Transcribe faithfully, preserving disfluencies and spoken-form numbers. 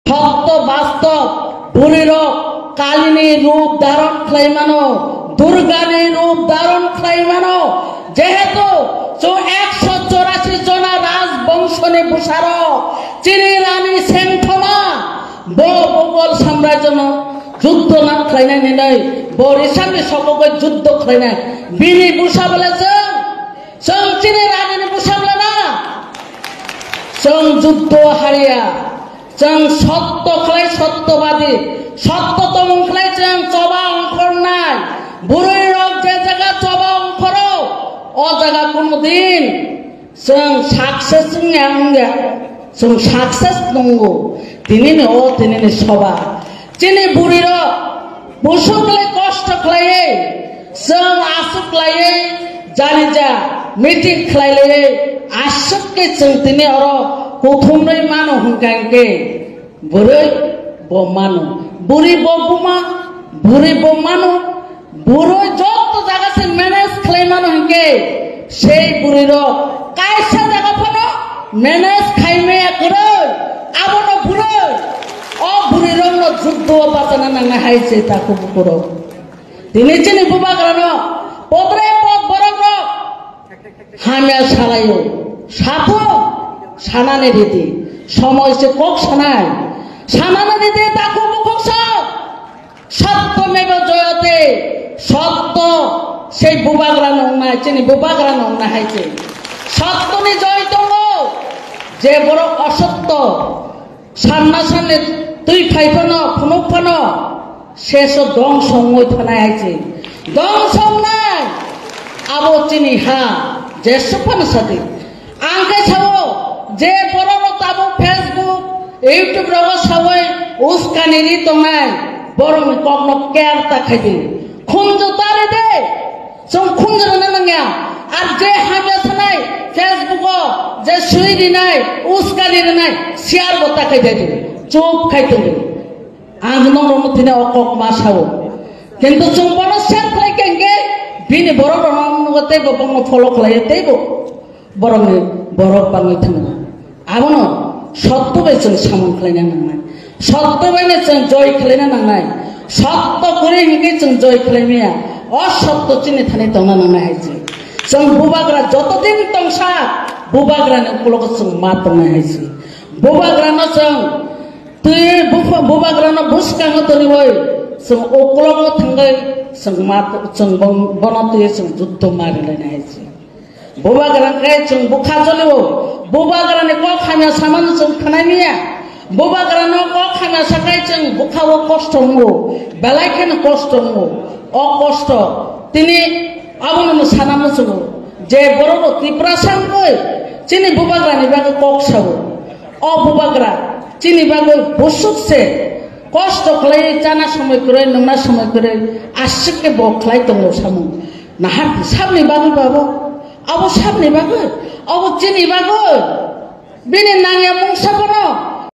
Sotto bastob, bwrwirok Kalini rup dharon khlai mano, Durgani rup dharon khlai mano. Jehetu chwng ekso chorasi jona rajbongshoni bwsarok, chini rani Sengthoma, bo Mughal samrajyono juddho na khlainai hinwi, bo risani sokogwi juddho khlainai. Bini bwsa bole chwng, chwng chini ranini bwsa bole na. Chwng juddho hariya. Chwng sotto khlai, sottobadi, sotto tongmung khlai chwng choba ongkhornai. Bwrwirok je jaga choba ongkhoro, o jaga kuno din chwng success wngya, wngya. Chwng success tongo. Tinini o, tinini soba. Chini bwrwirok Busuk le kosto khlaiwi, chwng aswk khlaiwi, jani ja meeting khlai laiwi, aswk khe chwng tini oro kuthumrwi mano hwnkha hwnkhe, bwrwi bo mano, bwrwi bo buma, bwrwi bo mano, bwrwi joto jaga se manage khlai mano hwnkhe, sei bwrwi rok kaisa jaga phano manage khai maya kwrwi, abono bwrwi. O bwrwirokno juddho bachana nangnai hai se takhuk bukhurok. Tini chini bubagrano podre pod borokrok hamya salaio. Sathung sanani ridi. Somoi se kok sanai. Sanani ridi takhuk bukhuk sok. Sotto meva joyate. Sotto sei bubagrano wngnai, chini bubagrano wngnai hai se. Sottoni joy tongo. Je borok osotto Sanna sanni twi phai phano, phunuk phano, seso dongso wngwi thanai hai se. Dongso wngnai, abo chini ha, jesuk phano sadi. Ang khe sao, je borok rok tabuk Facebook, YouTube rogo sawi uskani ri tongnai, borokni kokno care ta khai di. Khunju ta ri de. Chwng khunju rwna nangya. Ar je hamya sanai, Facebook o je swi rinai, uskani rinai, share bo ta khai dai di. Chup khai tong di. Ang nong rok thina o kok ma sao. Kintu chwng bono share khlai khe hwnkhe bini borok rok no nugo tei bo bokno follow khlai tei bo. Borokni borok bangwi thangna. Abono sotto bai chwng samung khlaina nangnai. Sotto bai no chwng joy khlaina nangnai. Sotto kwrwi hinkhe chwng joy khlai maya. O sotto chini thani tongna nangnai hai se. Chwng bubagra joto din tongsa, bubagrani uklogo chwng ma tongnai hai se. Bubagrano chwng twi bupha-, bubagrano bwskango toniwi chwng uklogo thangwi chwng ma, chwng bon-, bono twiwi chwng juddho ma rilainai hai se. Bubagra khe chwng bwkha jolio. Bubagrani kok hamya samano chwng khnai maya. Bubagrano kok hamya sakai chwng bwkha o kosto wngo. Belai kheno kosto wngo. O kosto tini abono no sana muchungo. Je borok rok Tiprasa wngwi chini bubagrani bagwi kok sao. O bubagra chini bagwi bwswk se kosto khlai chana somoi kwrwi, nungna somoi kwrwi, aswk khe bo khlai tongo samung. Nahar sabni bagwi babo, abo sabni bagwi, abo chini bagwi. Bini nangya mungsa bono